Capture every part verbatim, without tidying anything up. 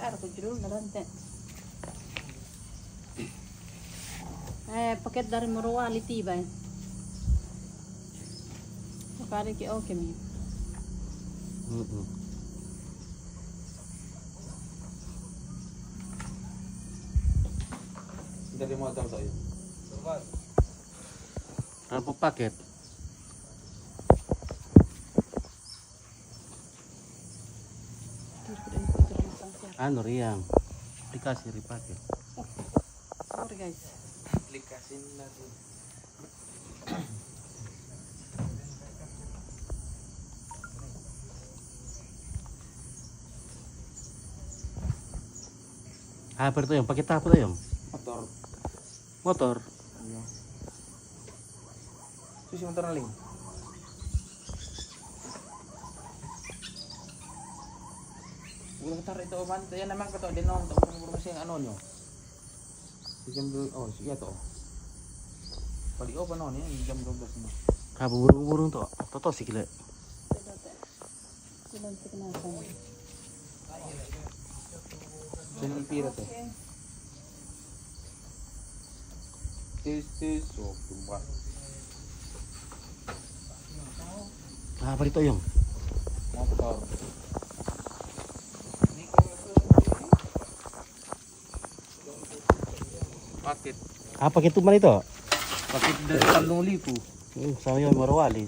Aku judul na dante. Eh, paket dari Morowali tiba, eh. Makari ki oke mi. Mm-mm. Dari motor to, ya. Apa paket? Anu, Riang. Aplikasi ri paket. Sorry, guys. Aplikasi lagi. Apa itu, Yong? Paket apa itu, Yong? Motor. Motor. Iya. Susi motor naling. Burung tar itu oman, ya, nama kata dia nong, tak burung-burung sing anu nyo. Di jam dua, oh, iya to. Pali opa no ni, jam dua belas ni. Apa burung-burung to? Toto si kile. Bilang kita makan. Channel pira to? Tis, tis, oh, tumba. Apa itu, Yong? Motor. Paket. Apa itu man itu? Paket dari Tanjung Liku. Hmm, sama yung Morowali.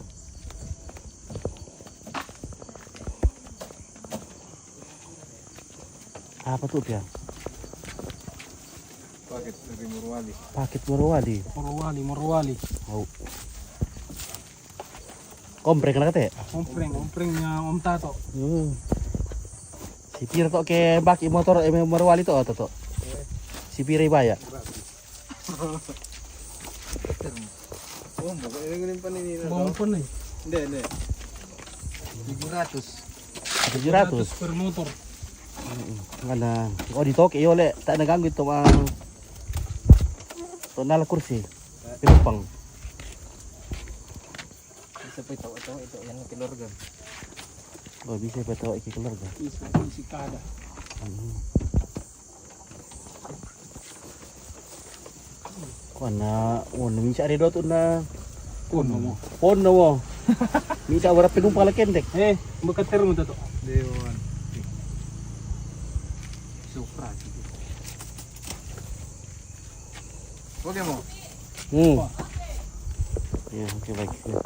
Apa tuh, Piang? Paket dari Morowali. Paket Morowali. Morowali, Morowali. Oh. Kompreng na kate. Ompreng, omprengnya Om Tato. Hmm. Si pira to ke baki motor, eh, Morowali to, to, to. Si pira ibaya? Oh, bukan ini, ini panini na. Bawang pun nih. Hindi, hindi. Tujuh ratus. Tujuh ratus. Per motor. Ngana. Oh, di toke yo le, tak naganggu itu mang. To nala kursi. Penumpang. Bisa pa ito, ito, ito, yan, keluarga. Oh, bisa pa ito, iki keluarga. Isi, isi kada. Kuana, oh, minsa ri dotu na. Kuno mo. Pono mo. Minsa wara penumpang la kendek. Eh, buka termo Tato. Dewan. Supra. Oke mo. Hmm. Ya, oke, baik. Ya.